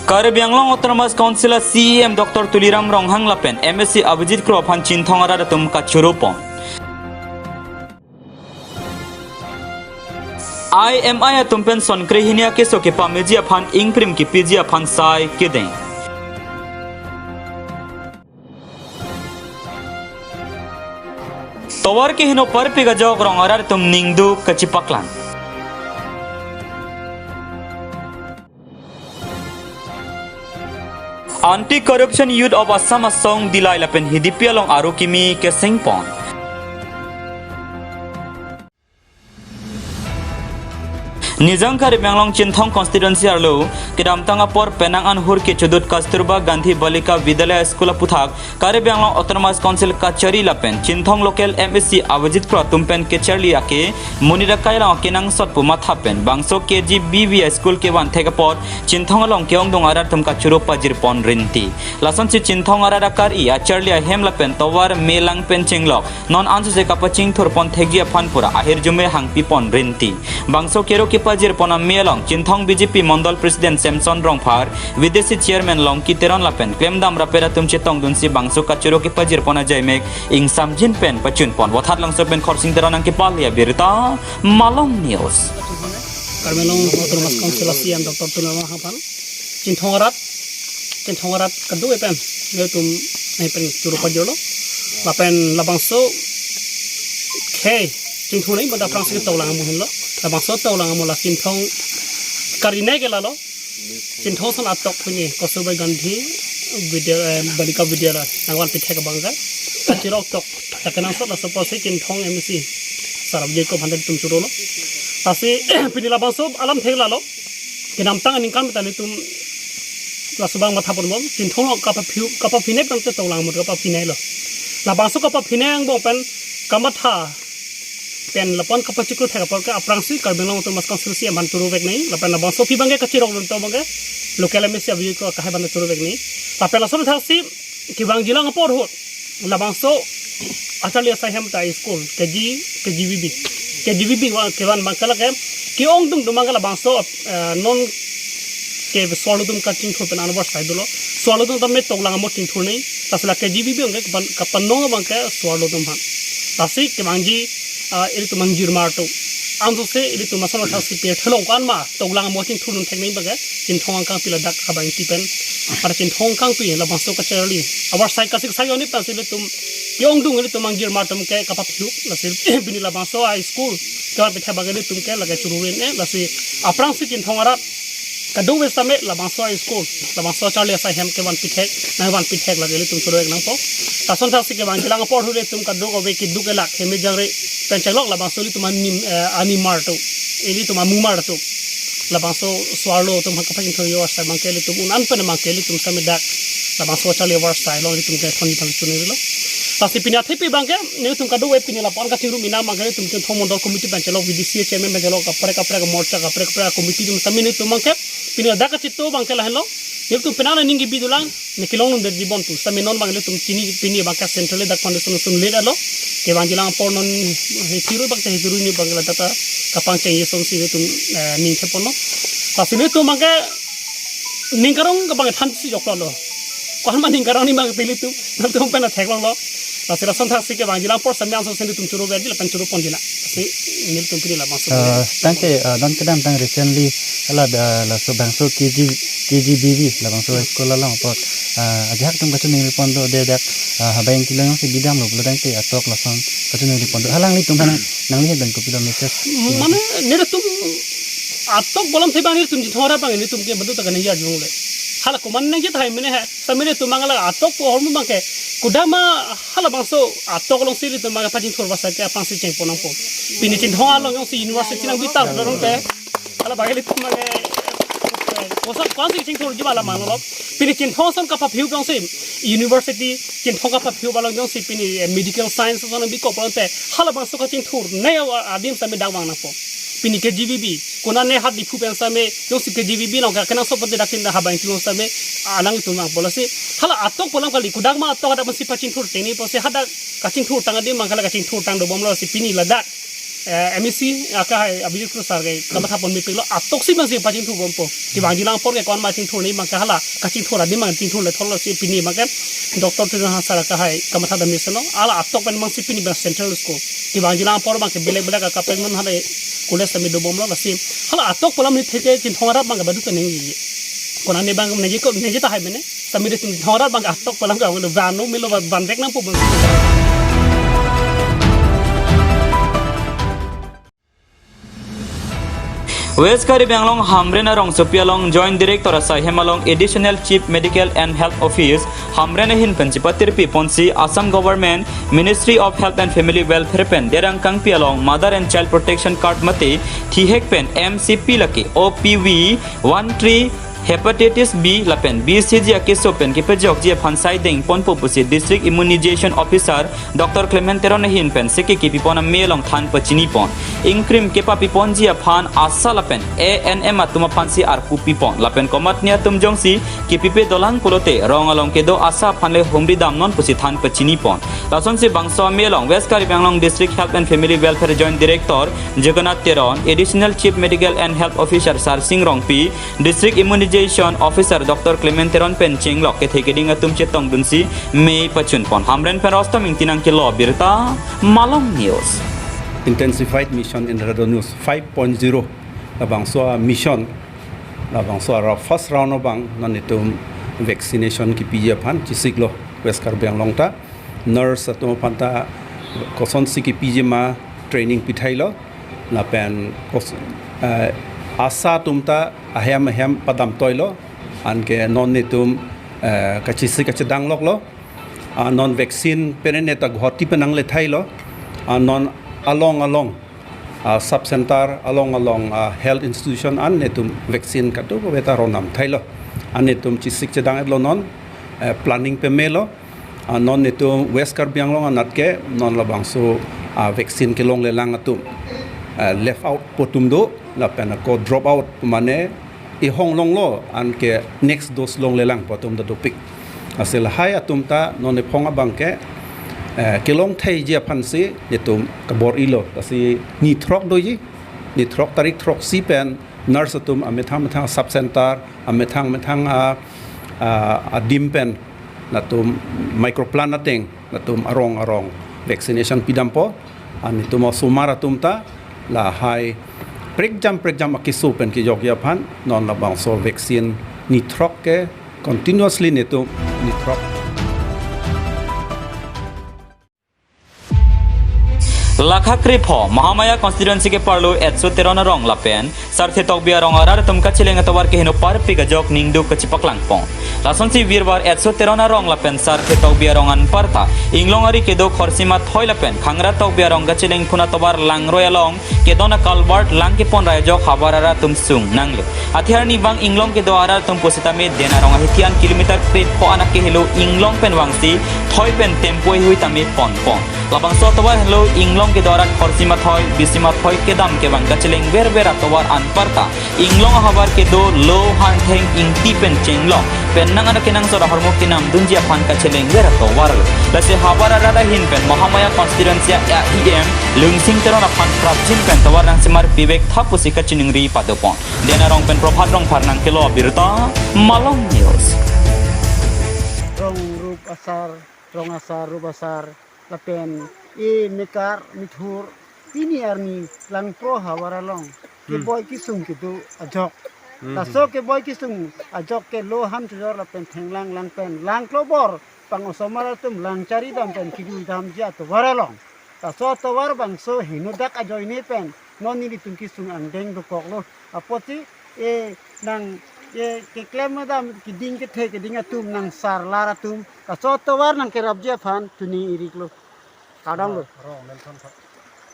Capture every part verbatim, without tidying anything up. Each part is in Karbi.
Karbi Anglong Autonomous Council a CEM Doctor Tuliram Ronghang lapen MAC Abhijit Kro aphan Chinthong arat atum kachoro pon. IMI atum pen sonkre hini akeso kepameji aphan ingkrim kepiji aphan sai kedeng. Tovar keheno parpik ajok rong arat atum ningduk kachipaklang. Anti Corruption Youth of Assam asong Dillai lapen Hidipi along aro kimi keseng pon. Nijang Karbi Anglong Chinthong constituency arlo kedamtang apor penang anhur kechudut Kasturba Gandhi Balika Vidyalaya School aputhak Karbi Anglong Autonomous Council kachari lapen Chinthong local MAC Abhijit Kro atum pen kecharli ake monit akai along kenangsot pu matha pen bangso KGBV school kevan thek apot Chinthong along ke-ongdung arat atum kachoro pajir pon rinti. Lasonsi Chinthong arat akari acharli ahem lapen tovar melang pen chenglok non ansose kapachingthur pon thekji aphan pura ahirjume hangpi pon rinti. Bangso kero kepajir pon ame along Chinthong BJP Mondol President Samson Rongphar, VDC Chairman Longki Teron lapen klemdam rapet atum chetongdunsi bangso kachoro kepajir pon ajaimek ingsamjin pen pachun pon. Vothatlangso pen Khorsing Teron nangkepali abirta, Malong News. Karbi Anglong Autonomous Council a CEM Doctor Tuliram Ronghang aphan Chinthong arat, Chinthong arat kado-e pen, nelitum nai pen choro pajirlo. Lapen labangso khei Chinthong nai bada aphrangsi toklang amo henlo. Labangso toklang amo la Chinthong kari nai ke lalo. Chinthong ason atok pini Kasturba Gandhi Vidya, eh, Balika Vidyalaya nangvanpi thek abang ke. Kachirok tok. Kenangsot laso apotsi Chinthong MAC Sar Abhijit Kro aphan nelitum chorolo. Lasi pini labangso alam thek lalo. Kedamtang aningkan meta nelitum laso abang matha pon bom. Chinthong along kapaphi-, kapaphinai pen te toklang amo kapaphinai lo. Labangso kapaphinai angbong pen kamatha pen lapen kapachiklo thek apor ke aphrangsi Karbi Anglong Autonomous Council CEM aphan choro vek nai. Lapen labangso aphi abang ke kachirok dun to abang ke local MAC Abhijit Kro akehai aphan choro vek nai. Lapen laso athak si kevangjilang apor ahut labangso acharli asai ahem ta school KG, KGBV, KGBV wa kevan abang ke lake ke-ongdung atum abang ke labangso, eh, non ke so-arlo atum kachingthur pen anvar sai dolo. So-arlo atum tame toklang amo chingthur nai. Lasi la KGBV abang ke kapan-, kapanong abang ke so-arlo atum aphan. Lasi kevangji, ah, ilitum angjirmar atum, ansose ilitum ason athak si pirthe along ko-an ma toklang amo chingthur dun thek nai abang ke Chinthong angkang pila dak Habang Ingti pen. Para Chinthong angkang pi labangso kacharli avarsai kasik sai oni pensi ilitum ke-ongdung ilitum angjirmar atum ke kapaphi-u. Lasi pini labangso a school kevanpi thek abang ke ilitum ke lake choro rin-e. Lasi aphrangsi Chinthong arat kado-e sitame labangso a school, labangso acharli asai ahem kevanpi thek, nangvanpi thek lake ilitum choro-ek nangpo. Lason athak si kevangjilang apor ahut ilitum kadokave keduk kelak heme jangre pen chenglok labangso ilitum anim, eh, animar atum, ilitum amumar atum, labangso so-arlo atum aphan kapachingthurji avarsai abang ke ilitum un-an pen abang ke ilitum sitame dak labangso acharli avarsai along ilitum kethon ni thang chunilo. Lasi pini athepi abang ke nelitum kado-e pini lapu-an kachingrum inam abang ke nelitum Chinthong Mondol Committee pen chenglok, VDC Chairman pen chenglok, kaprek kaprek morcha kaprek kaprek committee atum sitame nelitum abang ke pini ladak kachito abang ke lahenlo. Nelitum penang aning kebi dolang, ne kelong lun derji bon pu. Sitame non abang nelitum chini pini abang ke central dak foundation sun late alo. Kevangjilang apor non hethirui abang ke hethirui ni abang ke ladak ta kapangcheng asonsi nelitum, eh, ning theponlo. Lasi nelitum abang ke ning karong ke abang thansi joklo. Ko-an ma ning karong ni abang pilitum, nangtum pen theklonglo. Lasi lason athak si kevangjilang apor sitame ansose nelitum choro verji lapen choro ponji la. Lasi nelitum pini labangso. Eh, tangte, eh, non kedamtang recently hala, eh, laso bangso KG, KGBV labangso school along apot, eh, ajahak atum kachiningri pon do de dak, eh, Habang Ingti along si bidamlo pulo tangte atok lason kachiningri pon do. Halanglitum aphan nanglihin pen kopilo message? Mane nelitum atok pu alamthe abang nelitum Chinthong arat abang nelitum ke badu ta kaningje arjulongle. Hala komat nangji tahai mene he. Sitame nelitum abang la atok pu ahormu abang ke kodama halabangso atok alongsi nelitum abang pachingthur avarsai ke aphrangsi chengpon nangpo. Pini Chinthong along jongsi university nangbitar dorong ke hala abang nelitum abang ke koson koson si chingthurji abang la manglo. Pini Chinthong ason kapaphi-u jongsi university, Chinthong kapaphi-u abang along jongsi pini, eh, medical science ason bikop along te halabangso kachingthur ne adim sitame dak vang nangpo. Pini KGBV, konane hat Diphu pen sitame jongsi KGBV along ke kenangsot pon te dak tin Habang Ingti along sitame, ah, nangtum vangpo. Lasi hala atok pu alam kali, kodama atok hadak pensi pachingthur teni pensi hadak kachingthur tang adim abang ke la kachingthur tang dobomlo. Lasi pini ladak Eh, M A C akahai Abhijit Kro sir ke kamatha ponpiklo, atok si abang si pachingthur bompo. Kevangji lang apor ke ko-an ma chingthur ni abang ke hala kachingthur adim abang chingthur le thorlo si pini abang ke Doctor Tridhan Hansar akahai kamatha dam mesen lo. Hala atok pen abang si pini abang central school. Kevangji lang apor abang ke belek belek akaprek non hala college tame dobomlo lasi. Hala atok pu alam ni theke Chinthong arat abang ke badu ta ningje. Konane abang ningje ko ningje tahai mene. Tame de Chinthong arat abang ke atok pu alam ke abang vano melo van vek nangpo abang. West Karbi Anglong Hamren arongsopi along Joint Director asai hem along Additional Chief Medical and Health Office Hamren ahin pen chipatirpi ponsi Assam Government Ministry of Health and Family Welfare pen derang kangpi along Mother and Child Protection Card mate thihek pen M C P lake O P V one three hepatitis B lapen B C G akeso pen kepajokji aphan saideng ponpo pusi District Immunization Officer Doctor Clement Teron ahin pen seke kepipon ame along than pachini pon. Ingkrim kepapi ponji aphan ASHA lapen A N M atum aphan si arpu pipon. Lapen komatne atum jongsi kepipe dolang pulote rong along kedo ASHA aphan le humri damnon pusi than pachini pon. Lasonsi bangso ame along West Karbi Anglong District Health and Family Welfare Joint Director Jagannath Teron, Additional Chief Medical and Health Officer Sarsing Rongpi, District Immunization Officer Doctor Clement Teron pen chenglok kethe keding atum chetongdunsi mei pachun pon. Hamren pen Rostom Ingti nangkelo birta Malong News. Intensified Mission Indradhanush five point zero labangso a-mission, labangso a first round abang non itum vaccination kepiji aphan chesiklo West Karbi Anglong ta. Nurse atum aphan ta kosonsi kepiji ma training pithailo. Lapen kos-, eh, ASHA atum ta ahem ahem padam toilo. Anke non netum, eh, kachesik kachedang loklo. Ah, non vaccine penene ta Guwahati pen nangle thailo. Ah, non along along, ah, sub center along along, ah, health institution an netum vaccine kadokave ta ronam thailo. An netum chesik chedang etlo non, eh, planning pemelo. Ah, non netum West Karbi Anglong anat ke non labangso, ah, vaccine kelonglelang atum, ah, left out pu atum do, lapen ako drop out mane ihong longlo anke next dose longlelang pu atum ta dopik. Lasi lahai atum ta non ephong abang ke, eh, kelong theiji aphansi netum kabor-ilo. Lasi ni throk doji, ni throk tarik throksi pen nurse atum amethang methang sub center, amethang methang a, a, adim pen latum micro plant ateng latum arong arong vaccination pidampo. An netum osomar atum ta lahai prekjam prekjam akeso pen kejokji aphan non labangso vaccine ni throk ke continuously netum ni throk. Lakha krepho Mahamaya constituency keparlo Etso Teron arong lapen Sarthe Tokbi arong arat atum kacheleng atovar keheno parpik ajok ningduk kachipaklang pon. Lasonsi virvar Etso Teron arong lapen Sarthe Tokbi arong anparta Inglong ari kedo Khorsima Thoi lapen Khangra Tokbi arong kacheleng phun atovar langroi along kedon a-culvert lang kepon rai ajok havar arat atum sung nanglo. Athe arni vang Inglong kedo arat atum pusitame Den arong ahithi an kilometer krepho an akehelo Inglong pen vangsi Thoi pen tempo ehui tame ponpon. Labangso atovar henlo Inglong kedo arat Khorsima Thoi, Bisima Thoi kedam kevang kacheleng verver atovar anparta Inglong ahavar kedo Lo Hantheng Ingti pen chenglok pen nang anak kenangsot ahormu kenamdunji aphan kacheleng ver atovar. Lasi havar arat ahin pen Mahamaya constituency a E M Lungsing Teron aphan prapjin pen tovar nangsemar pivek tha pusi kachiningri padopon. Den arong pen Prabhat Rongphar nangkelo birta Malong News. Rong rup asar, rong asar rup asar, lapen e mekar mithur pini arni Langpro havar along keboi kesung kedo ajok. Hmm. Laso keboi kesung ajok ke Lo Hanthejor lapen Thenglang lang pen Langklobor pang osomar atum lang chari dam pen kejui damji atovar along. Laso atovar bangso henodak ajoine pen non nelitum kesung angdeng dokoklo. Apotsi e nang e keklem dam keding kethe keding atum nang sarlar atum laso atovar nangkerapji aphan choningri-iklo. Kadam lo. Rong, rong, nelson kha.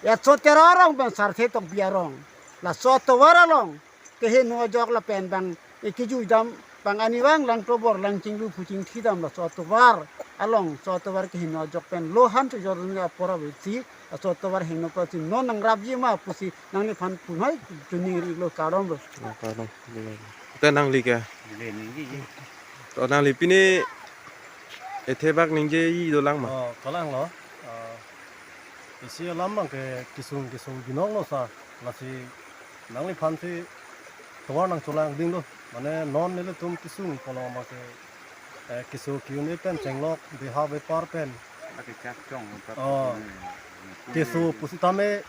Etso Teron arong pen Sarthe Tokbi arong. Laso atovar along keheno ajok lapen bang e kejui dam bang ani vang Langklobor lang chinglu phu chingthi dam laso atovar along, so atovar keheno ajok pen Lo Hanthejor ni apor avetsi laso atovar heno apotsi non nangrapji ma pusi nangliphan punhoi choningri-iklo, kadam lo. Oh, kadam. Te nangli ke? Neli ningje. To nangli pini ethe bak ningjeji dolang ma? Oh, kalang lo. Oh. Isi alam abang ke kesung kesung binong lo sir. Lasi nangliphan si tovar nangcholangding lo. Mane non nelitum kesung pulo abang ke, eh, keso ke-un-e pen chenglok beha bepar pen. Lake kachong. Oh. Hmm. Keso pusitame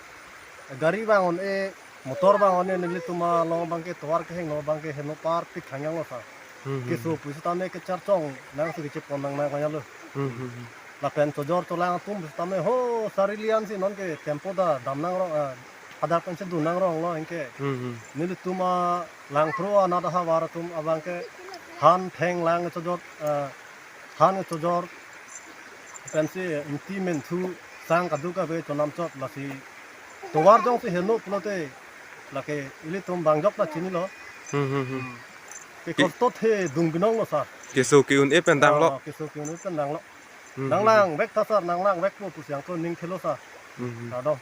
gari vang-un-e, motor vang-un-e, nelitum along abang ke tovar kehingno abang ke heno parpik thangyang lo sir. Hmm, hmm. Keso pusitame kecharchong nangsi kechepon nang nang kanya lo. Hmm, hmm, hmm. Lapen chojor cholang atum pusitame ho sari lian si non ke tempo ta dam nangrong, ah, hadak pen si dun nangrong lo anke. Hmm, hmm. Nelitum alangpro anat ahavar atum abang ke han theng lang chojor, ah, han chojor pensi ingti menthu sang kaduk ave chonam chot lasi tovar jongsi heno pulote lake ilitum bangjok ta chinilo. Hmm, hmm, hmm. Ke kosto the dung binong lo sir. Keso ke-un-e pen dang lo. Ah, keso ke-un-e pen dang lo. Hmm, hmm, hmm. Nanglang vek tha sir, nanglang vek po pusi angko ning thelo sir. Hmm, hmm. Kardom.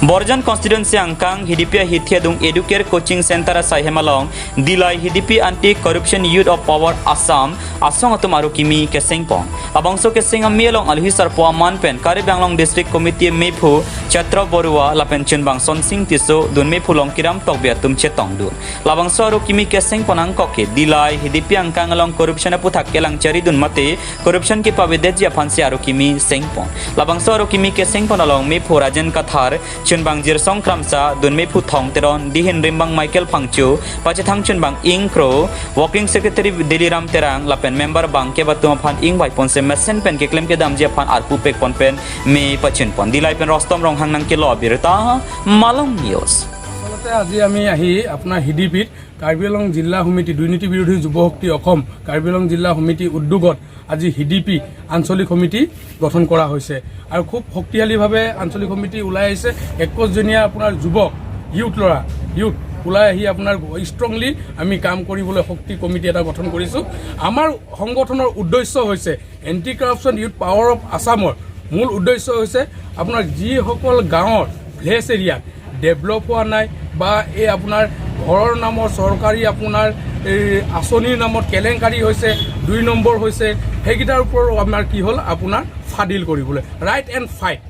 Borjan constituency angkang Hidipi ahithi adung Educare Coaching Center asai hem along Dilai Hidipi Anti Corruption Youth of Power Assam asong atum aro kimi kesengpon. Labangso keseng amei along aluhi sarpo aman pen Karbi Anglong District Committee mephu Chatra Borua lapen chunbang Sonsing Tisso dun mephu Longkiram Tokbi atum chetongdun. Labangso aro kimi kesengpon angkok ke Dilai Hidipi angkang along corruption aputhak kelang charidun mate corruption kepavedetji aphansi aro kimi sengpon. Labangso aro kimi kesengpon along mephu Rajen Kathar, chunbang Jirsong Kramsa, dun mephu Thong Teron, dihin rimbang Michael Phangcho, pachethang chunbang ingkro, working secretary Deliram Terang, lapen member bangkep atum aphan ingvaiponsi mesen pen keklem kedamji aphan arpu pekpon pen mei pachunpon. Dilai pen Rostom Ronghang nangkelo abirta, Malong News. আচলতে আজি আমি আহি আপোনাৰ হিডিপিত কাৰ্বি আংলং জিলা সমিতি, দুৰ্নীতি বিৰোধী যুৱ শক্তি অসম, কাৰ্বি আংলং জিলা সমিতিৰ উদ্যোগত আজি হিডিপি আঞ্চলিক সমিতি গঠন কৰা হৈছে আৰু খুব শক্তিশালীভাৱে আঞ্চলিক সমিতি ওলাই আহিছে। একৈশজনীয়া আপোনাৰ যুৱক, ইউথ ল'ৰা, ইউথ ওলাই আহি আপোনাৰ ষ্ট্ৰংলি আমি কাম কৰিবলৈ শক্তি কমিটি এটা গঠন কৰিছোঁ। আমাৰ সংগঠনৰ উদ্দেশ্য হৈছে anti corruption youth power of আছামৰ মূল উদ্দেশ্য হৈছে আপোনাৰ যিসকল গাঁৱৰ ভিলেজ এৰিয়াত ডেভেলপ হোৱা নাই বা এই আপোনাৰ ঘৰৰ নামত চৰকাৰী আপোনাৰ এই আঁচনিৰ নামত কেলেংকাৰী হৈছে, দুই নম্বৰ হৈছে, সেইকেইটাৰ ওপৰত আমাৰ কি হ'ল, আপোনাৰ ফাদিল কৰিবলৈ, ৰাইট এণ্ড ফাইট,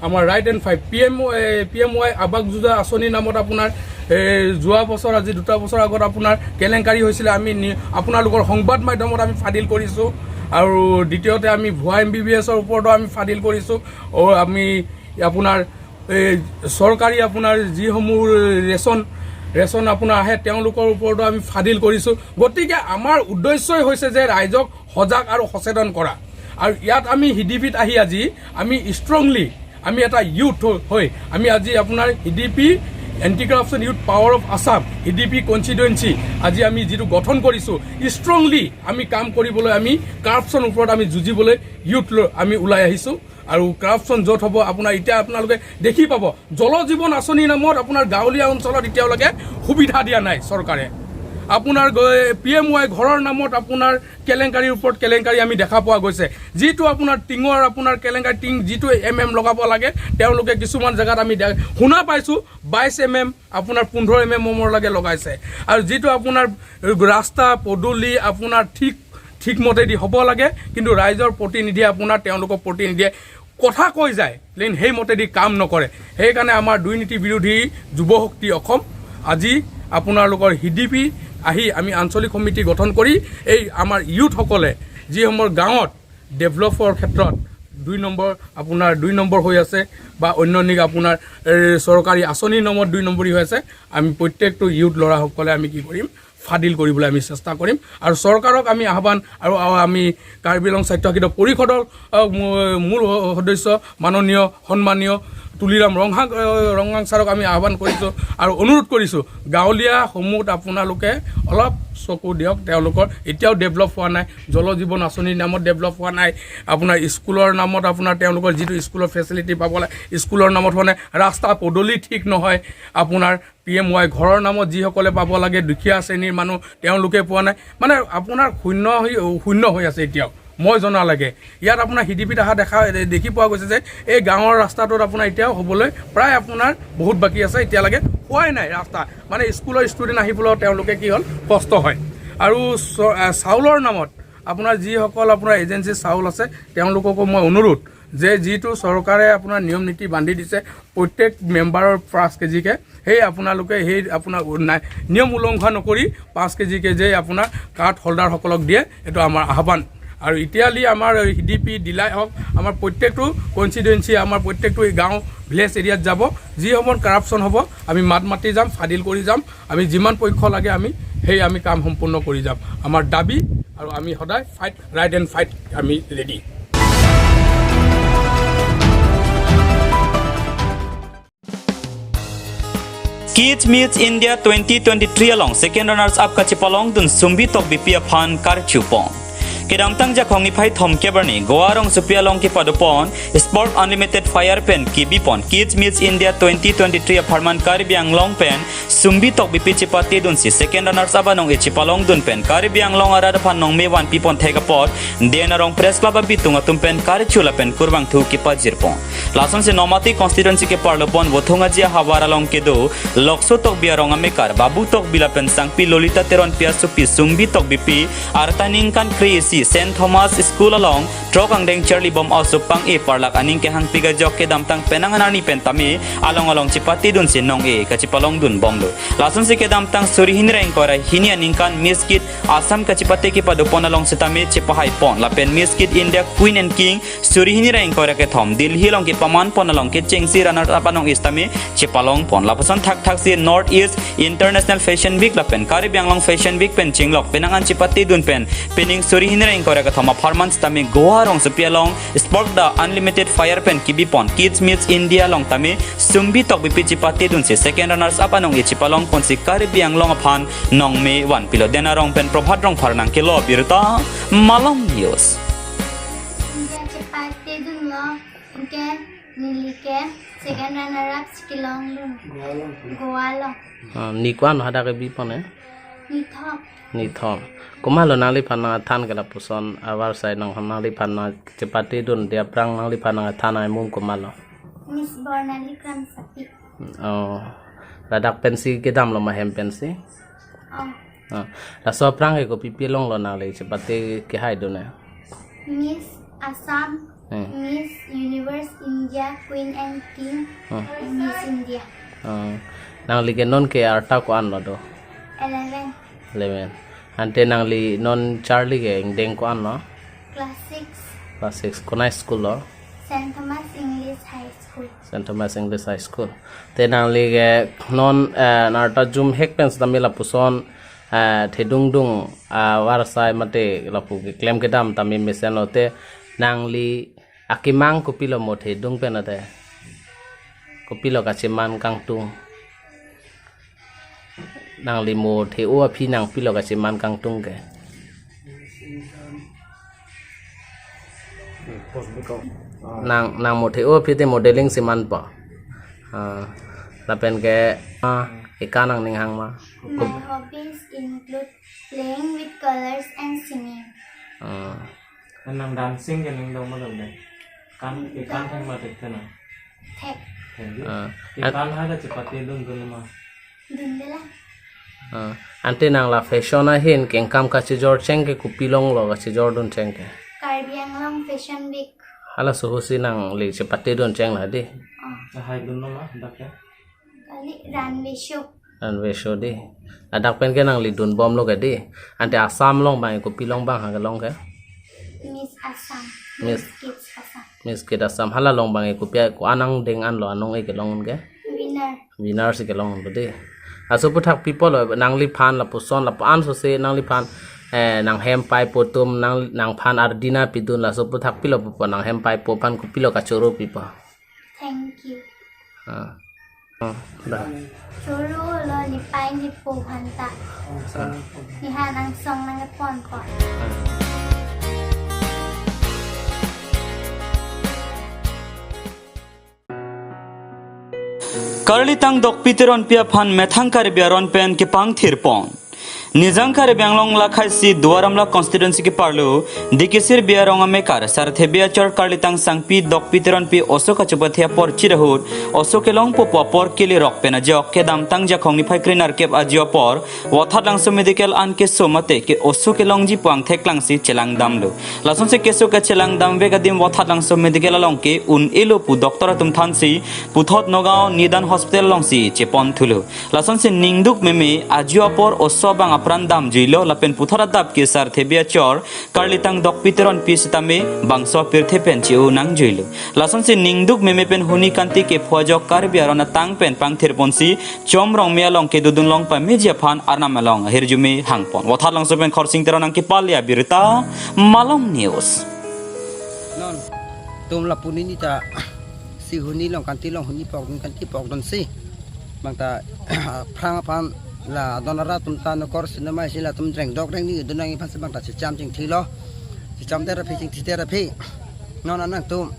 আমাৰ right and fight, P M, P M ৱাই আৱাস যোজনা আঁচনিৰ নামত আপোনাৰ এই যোৱা বছৰ, আজি দুটা বছৰ আগত আপোনাৰ কেলেংকাৰী হৈছিলে, আমি নি-, আপোনালোকৰ সংবাদ মাধ্যমত আমি ফাদিল কৰিছোঁ। আৰু দ্বিতীয়তে আমি ভুৱা এম বি বি এছৰ ওপৰতো আমি ফাদিল কৰিছোঁ। অ, আমি আপোনাৰ এই চৰকাৰী আপোনাৰ যিসমূহ ৰেচন, ৰেচন আপোনাৰ আহে, তেওঁলোকৰ ওপৰতো আমি ফাদিল কৰিছোঁ। গতিকে আমাৰ উদ্দেশ্যই হৈছে যে ৰাইজক সজাগ আৰু সচেতন কৰা। আৰু ইয়াত আমি হিডিপিত আহি আজি আমি ষ্ট্ৰংলি, আমি এটা ইউথ হৈ আমি আজি আপোনাৰ হিডিপি, anti corruption youth power of Assam, হিডিপি কনষ্টিটুৱেঞ্চি আজি আমি যিটো গঠন কৰিছোঁ, ষ্ট্ৰংলি আমি কাম কৰিবলৈ, আমি কাৰাপশ্যনৰ ওপৰত আমি যুঁজিবলৈ ইউথ লৈ আমি ওলাই আহিছোঁ। আৰু কাৰাপশ্যন য'ত হ'ব, আপোনাৰ এতিয়া আপোনালোকে দেখি পাব, জল জীৱন আঁচনিৰ নামত আপোনাৰ গাঁৱলীয়া অঞ্চলত এতিয়ালৈকে সুবিধা দিয়া নাই চৰকাৰে। আপোনাৰ পি এম ৱাই ঘৰৰ নামত আপোনাৰ কেলেংকাৰীৰ ওপৰত কেলেংকাৰী আমি দেখা পোৱা গৈছে। যিটো আপোনাৰ টিঙৰ, আপোনাৰ কেলেংকাৰী, টিং যিটো এম এম লগাব লাগে, তেওঁলোকে কিছুমান জেগাত আমি দে-, শুনা পাইছোঁ বাইছ এম এম, আপোনাৰ পোন্ধৰ এম এম লৈকে লগাইছে। আৰু যিটো আপোনাৰ ৰাস্তা পদূলি আপোনাৰ ঠিক, ঠিক মতেদি হ'ব লাগে, কিন্তু ৰাইজৰ প্ৰতিনিধিয়ে, আপোনাৰ তেওঁলোকৰ প্ৰতিনিধিয়ে কথা কৈ যায়, লেকিন সেই মতেদি কাম নকৰে। সেইকাৰণে আমাৰ দুৰ্নীতি বিৰোধী যুৱ শক্তি অসম আজি আপোনালোকৰ হিডিপি আহি আমি আঞ্চলিক সমিতি গঠন কৰি এই আমাৰ ইউথসকলে যিসমূহ গাঁৱত ডেভেলপৰ ক্ষেত্ৰত দুই নম্বৰ, আপোনাৰ দুই নম্বৰ হৈ আছে বা অন্য নিক আপোনাৰ এই চৰকাৰী আঁচনিৰ নামত দুই নম্বৰী হৈ আছে, আমি প্ৰত্যেকটো ইউথ ল'ৰাসকলে আমি কি কৰিম, ফাদিল কৰিবলৈ আমি চেষ্টা কৰিম। আৰু চৰকাৰক আমি আহ্বান আৰু, আৰু আমি কাৰ্বি আংলং স্বায়ত্তশাসিত পৰিষদৰ, আহ, মূ-, মূল স-, সদস্য মাননীয় সন্মানীয় তুলিৰাম ৰংহাং, আহ, ৰংহাং ছাৰক আমি আহ্বান কৰিছোঁ আৰু অনুৰোধ কৰিছোঁ, গাঁৱলীয়া সমূহত আপোনালোকে অলপ চকু দিয়ক। তেওঁলোকৰ এতিয়াও ডেভেলপ হোৱা নাই। জল জীৱন আঁচনিৰ নামত ডেভেলপ হোৱা নাই। আপোনাৰ স্কুলৰ নামত আপোনাৰ তেওঁলোকৰ যিটো স্কুলৰ ফেচিলিটি পাব লাগে, স্কুলৰ নামত হোৱা নাই। ৰাস্তা পদূলি ঠিক নহয়। আপোনাৰ পি এম ৱাই ঘৰৰ নামত যিসকলে পাব লাগে, দুখীয়া শ্ৰেণীৰ মানুহ, তেওঁলোকে পোৱা নাই। মানে আপোনাৰ শূন্য হৈ, শূন্য হৈ আছে এতিয়াও, মই জনালৈকে। ইয়াত আপোনাৰ হিডিপিত অহা দেখা, দেখি পোৱা গৈছে যে এই গাঁৱৰ ৰাস্তাটোত আপোনাৰ এতিয়াও হ'বলৈ প্ৰায় আপোনাৰ বহুত বাকী আছে, এতিয়ালৈকে হোৱাই নাই ৰাস্তা। মানে স্কুলৰ ষ্টুডেণ্ট আহিবলৈও তেওঁলোকে কি হ'ল, কষ্ট হয়। আৰু চ-, আ, চাউলৰ নামত আপোনাৰ যিসকল আপোনাৰ এজেঞ্চি চাউল আছে, তেওঁলোককো মই অনুৰোধ যে যিটো চৰকাৰে আপোনাৰ নিয়ম নীতি বান্ধি দিছে প্ৰত্যেক মেম্বাৰৰ পাঁচ কেজিকে, সেই আপোনালোকে সেই আপোনাৰ উন্নায়-, নিয়ম উলংঘা নকৰি পাঁচ কেজিকে যে আপোনাৰ কাৰ্ড হোল্ডাৰসকলক দিয়ে, এইটো আমাৰ আহ্বান। আৰু এতিয়ালৈ আমাৰ ডি পি ডিলাই হওক, আমাৰ প্ৰত্যেকটো কনষ্টিটুৱেঞ্চি, আমাৰ প্ৰত্যেকটো এই গাঁও ভিলেজ এৰিয়াত যাব। যি সময়ত কাৰাপশ্যন হ'ব, আমি মাত মাতি যাম, ফাদিল কৰি যাম। আমি যিমান পক্ষ লাগে, আমি সেই আমি কাম সম্পূৰ্ণ কৰি যাম। আমাৰ দাবী আৰু আমি সদায় ফাইট, ৰাইট এণ্ড ফাইট, আমি ready. Kids Meets India twenty twenty-three along second runners up kachepalongdun Sumbi Tokbipi aphan karchupon. Kedamtang Jakhong niphai thomkep arni Goa rongsopi along kepadopon Sport Unlimited Fire pen kebipon Kids Meets India twenty twenty-three apharman Karbi Anglong pen Sumbi Tokbipi chepatedunsi second runners up anong-e chepalongdun pen Karbi Anglong arat aphan nongme vanpipon thek apot Den Arong Press Club abitung atum pen karchu lapen kurvangthu kepajirpon. Lasonsi Nomati constituency keparlopon Vothung Aji ahavar along kedo Lokso Tokbi arong amekar Babu Tokbi lapen Sangpi Lolita Teronpi asopi Sumbi Tokbipi arta ningkan kre-isi Saint Thomas School along throk angdeng charlibom aso pang-e parlak aning kehangpik ajok kedamtang penang anarni pen tame along along chepatedunsi nong-e kachepalongdunbomlo. Lasonsi kedamtang suri hini ra ingkoi ra hini aningkan Miss Kids Assam kachepate kepadopon along sitame chepahaipon lapen Miss Kids India Queen and King suri hini ra ingkoi ra kethom Delhi along kepamanpon along kechengsi runner up anong-e sitame chepalongpon. Lapuson thakthaksi North East International Fashion Week lapen Karbi Anglong Fashion Week pen chinglok penang an chepatedun pen pining suri hini ra ingkoi ra kethom apharman sitame Goa rongsopi along Sport the Unlimited Fire pen kebipon Kids Meets India along tame Sumbi Tokbipi chepatedunsi second runners up anong-e chepalongponsi Karbi Anglong aphan nongme vanpilo. Den Arong pen Prabhat Rongphar nangkelo birta Malong News. India chepatedunlo, anke neli ke second runner up si kelongdun. Goa along. Ah, ni ko-an hadak kebipon e? Nithom. Nithom. Komatlo nangliphan nangthan ke lapuson avarsai nang nangliphan nangchepatedunde aphrang nangliphan nangthan amum komatlo? Miss Bornali Kramsapi. Oh. Ladak pensi kedamlo ma hem pensi? Oh. Ah. Laso aphrang ke kopipi longlo nangli chepate kehaidun e? Miss Assam, Hmm. Miss Universe India, Queen and King, Hmm. and Miss India. Ah. Nangli ke non ke arta ko-anlo do? Eleven. Eleven. Ante nangli non charli ke angdeng ko-anlo? Class six. Class six. Konat school lo? Saint Thomas English High School. Saint Thomas English High School. Te nangli ke non, eh, arta jumhek pen sitame lapuson, eh, thedungdung, ah, avarsai mate lapu keklem kedam tame mesenlo te nangli akemang kopilo mo thedung pen ate? Kopilo kacheman kangtung? Nangli mo the-o aphi nang pilo kacheman kangtung ke? Nang, nang mo the-o aphi te modeling si manpo. Ah, lapen ke, ah, eka nangning hang ma? My hobbies include playing with colors and singing. Ah. Nang dancing ke ning dong ma dong deh? Kan, ikan theng ma thek thena? Thek. Thek di? Ah. Ikan hai la chepatedun dun ma? Dunde lang. Ah. Ante nang la fashion ahin kengkam kachejor cheng ke kopi longlo kachejordun cheng ke? Karbi Anglong Fashion Week. Halaso ahut si nangli chepatedun cheng la di? Ah. Haidunlo ma, dak ya? Kali runway show. Runway show di. Ladak pen ke nangli dunbomlo ke di. Ante Assam along abang kopi along abang ha kelong ke? Miss Assam. Miss. Miss Kids Assam. Miss Kids Assam. Hala along abang kopi ko-an angdeng anlo anong-e kelong ke? Winner. Winner si kelong lo di. Laso aphuthak pipo lo nangliphan lapuson lapu-an sose nangliphan, eh, nang hem paipo atum nang, nangphan ardina pidun laso aphuthak pilo pupo nang hem paipo aphan kopilo kachoro pipo? Thank you. Ah. Ah, dah. Choro lo nepei nepo aphanta. Ah. Nephan angsong nangponpo. Karli Tangdokpi Teronpi aphan methang Karbi aron pen kepangthirpon. Nijang Karbi Anglong lakhai si Duar Amla constituency keparlo, Dikisir Biarong amekar, Sarthe Biachor Karlitang Sangpi Dokpi Teronpi oso kachepathe apor chirahut, oso kelongpo pu apor kelirok pen ajok, kedamtang Jakhong niphai krenerkep ajo apor, Vothatlangso medical an keso mate ke oso kelongji pu angthek klangsi chelangdamlo. Lasonsi keso kachelangdam vek adim Vothatlangso medical along ke un-elo pu doctor atum thansi, puthot Nagaon Nidan Hospital alongsi cheponthulo. Lasonsi ningduk meme ajo apor oso abang apran damjuilo lapen puthot adap ke Sarthe Biachor Karlitang Dokpi Teronpi sitame bangso apirthe pen che-o nangjuilo. Lasonsi ningduk meme pen huni kanti kepho ajok Karbi aron atang pen pangthirponsi Chomrong me along kedodun long pameji aphan Arnam along ahirjume hangpon. Vothatlangso pen Khorsing Teron nangkepale abirta, Malong News. Non, tum lapu nini ta si huni long kanti long huni pokdun kanti pokdunsi. Bang ta phrang aphan la don arat atum ta nokor sinema isi latum drengdok drengni dun nangji aphansi bang ta checham chingthilo. Checham der aphi chingthi der aphi. Non anang tum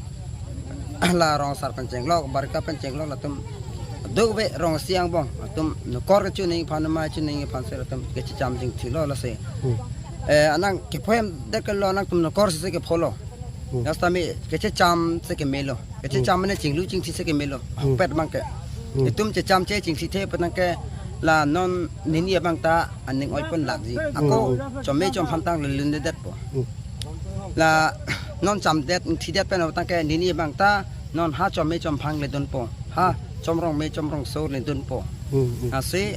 la rong asar pen chenglok, barika pen chenglok latum. Duk ve rong si angbong, latum nokor kechu nangji aphan, ma chu nangji aphansi latum kechecham chingthilo lasi. Hmm. Eh, anang kepho hem det ke lo, anang tum nokor si kepholo. Hmm. Lasitame kechecham si kemelo. Kechecham mane chinglu chingthi si kemelo. Hmm. Pet bang ke. Hmm. Itum checham che chingthithe pet nang ke la non nini abang ta aning oi pon lakji. Ako Hmm. chome chomphang tang lelun dedetpo. Hmm. La non chamdet, thidet pen tang ke nini abang ta non ha chome chomphang ledunpo. Ha chomrong me chomrongso ledunpo. Hmm, hmm. Lasi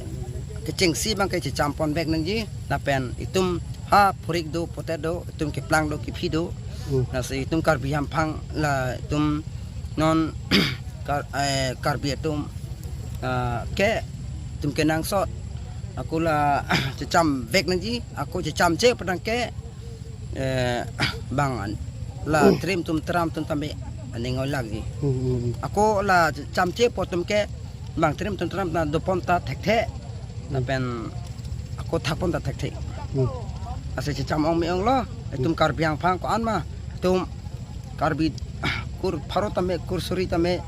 kechengsi bang ke checham pon vek nangji lapen itum ha phurik do, potet do, itum keplang do, kephi do. Hmm. Lasi itum Karbi hamphang la itum non Kar-, eh, Karbi atum, ah, ke itum kenangsot. Ako la checham vek nangji, ako checham che pet nang ke, eh, bang an-, la trim tum tram tum tame aning oi lakji. Hmm, hmm, hmm. Ako la checham che pu atum ke bang trim tum tram na dopon ta thekthe. Lapen ako thakpon ta thekthe. Hmm. Lasi checham ong me onglo, itum Karbi hamphang ko-an ma, itum Karbi kur pharo tame, kur suri tame,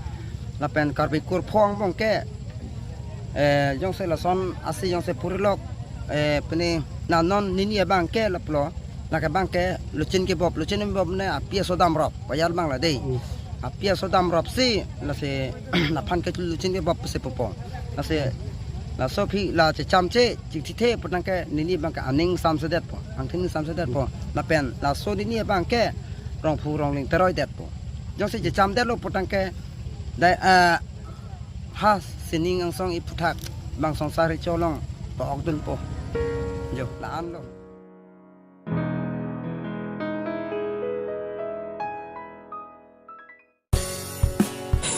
lapen Karbi kur pho angbong ke, eh, jongsi lason asi jongsi purilok, eh, pini na non nini abang ke laplo, lake abang ke luchin kebop, luchin kebop ne api aso damrop, pajal bang la dei. Hmm. Api aso damropsi, lasi laphan ke luchin kebop si pupo. Lasi, laso aphi la checham che, chingthithe pet nang ke nini abang ke aning samsedetpo, angthin samsedetpo. Lapen, laso nini abang ke rongphu rongling teroi detpo. Jongsi checham detlo pet nang ke, dai, ah, ha sining angsong iphuthak bang songsar ri cholong pokdunpo. Jo, la-an lo.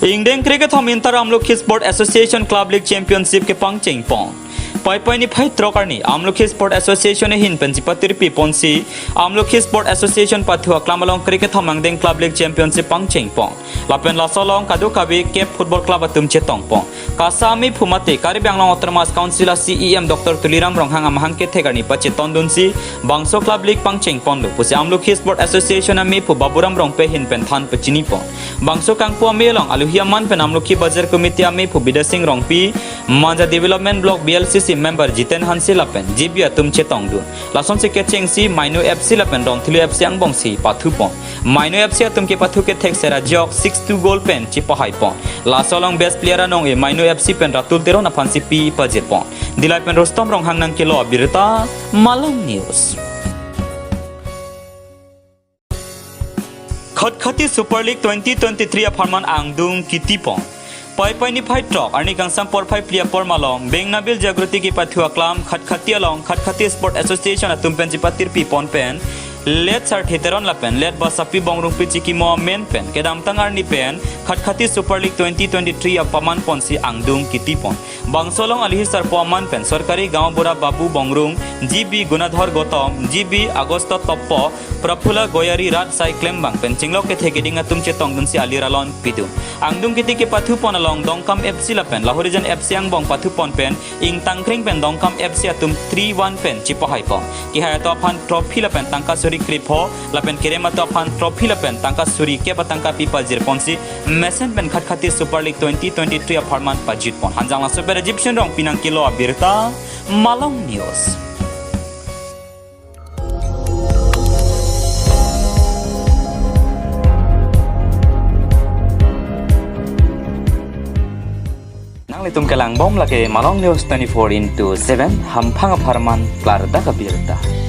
Ingdeng krekethom inter Amlokhi Sport Association Club League Championship kepangchengpon. Paipai niphai throk arni Amlokhi Sport Association ahin pen chipatirpi ponsi Amlokhi Sport Association pathu aklam along krekethom angdeng Club League Championship pangchengpon. Lapen laso along kadokave kep football club atum chetongpon. KASA amephu mate Karbi Anglong Autonomous Council a C E M Doctor Tuliram Ronghang amahang kethek arni pachetondunsi bangso Club League pangchengponlo pusi Amlokhi Sport Association amephu Baburam Rongpi ahin pen than pachinipon. Bangso kangpu ame along aluhi aman pen Amlokhi Bazar Committee amephu Bidya Sing Rongpi, Manja Development Block B L C C member Jiten Hanse lapen G B atum chetongdun. Lasonsi kechengsi Maino F C lapen Rongthili F C angbongsi pathupon. Maino F C atum kepathu kethek sera jok six two goal pen chipahaipon. Laso along best player anong-e Maino F C pen Ratul Teron aphansi pi pajirpon. Dillai pen Rustom Ronghang nangkelo abirta, Malong News. Khatkhati Super League twenty twenty-three apharman angdung kitipon. Paipai niphai throk arni kangsam porphai phli apor malom Bengnabil Jagroti kepathu aklam Khatkhati along Khatkhati Sport Association atum pen chipatirpi pon pen Let Sarthe Teron lapen Let Basapi Bongrungpi chikimo amen pen kedamtang arni pen Khatkhati Super League twenty twenty-three apaman ponsi angdung kitipon. Bangso along aluhi sarpo aman pen Sorkari Gaon Bura Babu Bongrung, G B Gunadhar Gautam, G B Agosto Toppo, Prafulla Goyari rat sai klembang pen chinglok kethe keding atum chetongdunsi alir alon pidun. Angdung kiti kepathupon along Dongkam F C lapen Lahorijan F C angbong pathupon pen ingtangkring pen Dongkam F C atum three one pen chipahaipon. Kehai atum aphan trophy lapen tangka suri krepho lapen kerem atum aphan trophy lapen tangka suri kep atangka pi pajirponsi mesen pen Khatkhati Super League twenty twenty-three apharman pajutpon. Hanjang laso pen Egyptian Rongpi nangkelo abirta, Malong News. Itum kelang bom lake Malong News twenty-four into seven, hamphang apharman klardak abirta.